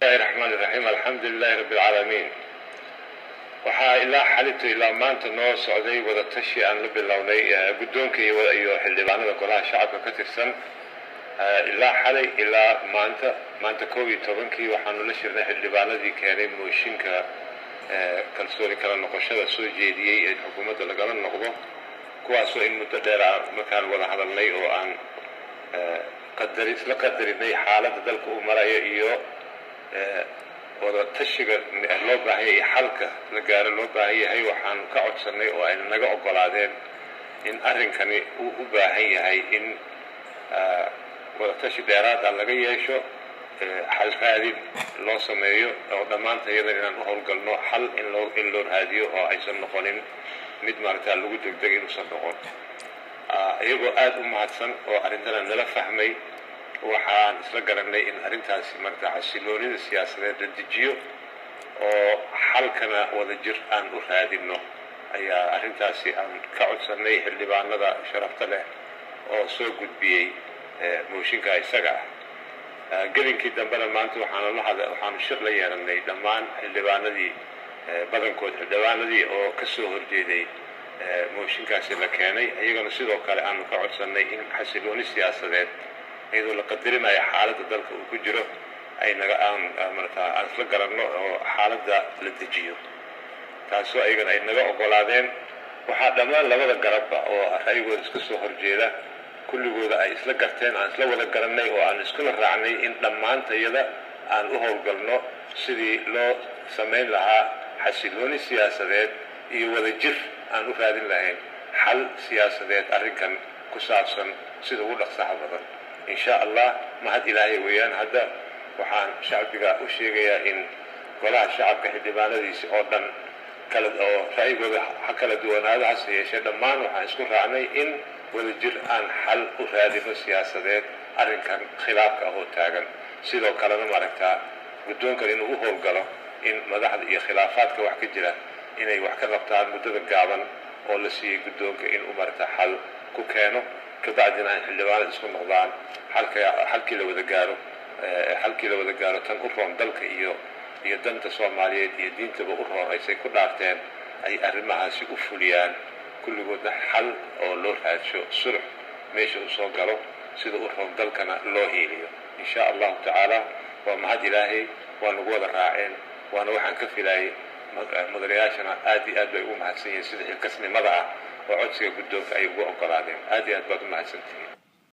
Bismillahi raxmaani raxiim, alxamdu lilaahi rabbi alcaalamiin. Waxaa ilaa xalito ilaa maanta noo socday wada tashi aan la bilownay guddoonka iyo xildhibaanada Golaha Shacabka ka tirsan. Ilaa xalay ilaa maanta, maanta 11-kii, waxaanu la shirnay xildhibaanadii keenay mooshinka kalsooni kala noqoshada soo jeediyey ee xukuumadda lagala noqdo, kuwaasoo in muddo dheer ah markaan wada hadalnay oo aan qadari isla qadarinay xaaladda dalka uu marayo iyo wada tashiga loo baahan yahay, xalka la gaaro loo baahan yahay, waxaanu ka codsannay oo ayna naga oggolaadeen in arrinkani uu u baahan yahay in wada tashi dheeraad ah laga yeesho, xal raadin loo sameeyo oo dhammaanta iyada inaan u howlgalno xal in loo raadiyo oo aysan noqonin mid maaragta lagu degdeg inuusan noqon. Iyagoo aada u mahadsan oo arrintana nala fahmay, waxaan isla garanay in arrintaasi maaragta xasiloonida siyaasadeed la dejiyo oo xalkana wada jir aan u raadinno ayaa arrintaasi aan ka codsannay xildhibaanada sharafta leh oo soo gudbiyey mooshinka isaga ah. Gelinkii dambena maanta waxaanu la hada waxaanu shir la yeelanay dhammaan xildhibaanadii, badankood xildhibaanadii oo ka soo horjeeday mooshinkaasi la keenay, iyagana sidoo kale aanu ka codsannay in xasilooni siyaasadeed, iyadoo la qadarinayo xaaladda dalka uu ku jiro, ay naga aan marata aan isla garanno oo xaaladda la dejiyo, taasoo ayagana ay naga oggolaadeen. Waxaa dhammaan labada garabba oo ra'yigooda iska soo horjeeda kulligooda ay isla garteen, aan isla wada garannay oo aan iskula raacnay in dhammaantayada aan u howlgalno sidii loo samayn lahaa xasilooni siyaasadeed iyo wadajir aan u raadin lahayn xal siyaasadeed arrinkan ku saabsan sida ugu dhaqsaha badan, insha Allah. Mahad Ilaahay weeyaan. Hadda waxaan shacbiga u sheegayaa in Golaha Shacabka xildhibaanadiisi oo dhan kala oo ra'yigooda ha kala duwanaado, hase yeeshee dhammaan waxaan isku raacnay in wadajir aan xal u raadino siyaasadeed arrinkan khilaafka ah oo taagan. Sidoo kalena maaragtaa guddoonkan inuu u howlgalo in madaxda iyo khilaafaadka wax ka jira inay wax ka qabtaan muddada gaaban oo la siiyey guddoonka, inuu maaragtaa xal ku keeno, kabacdina ay xildhibaanada isku noqdaan, xalka xalkii la wada gaaro, xalkii la wada gaaro tan u roon dalka iyo danta Soomaaliyeed iyo diintaba u roon aysay ku dhaarteen ay arrimahaasi u fuliyaan, kulligoodna xal oo loo raadsho, sulx meesha uu soo galo, sida u roon dalkana loo hiiliyo, insha Allahu tacaala. Waa mahad Ilaahay, waa nagu wada raaceen, waana waxaan ka filayay. Mudanayaashana aad iyo aad bay ugu mahadsan yihiin sida xilkasnimada ah oo codsiga guddoonka ay ugu ogolaadeen. Aad iyo aad baad u mahadsantihiin.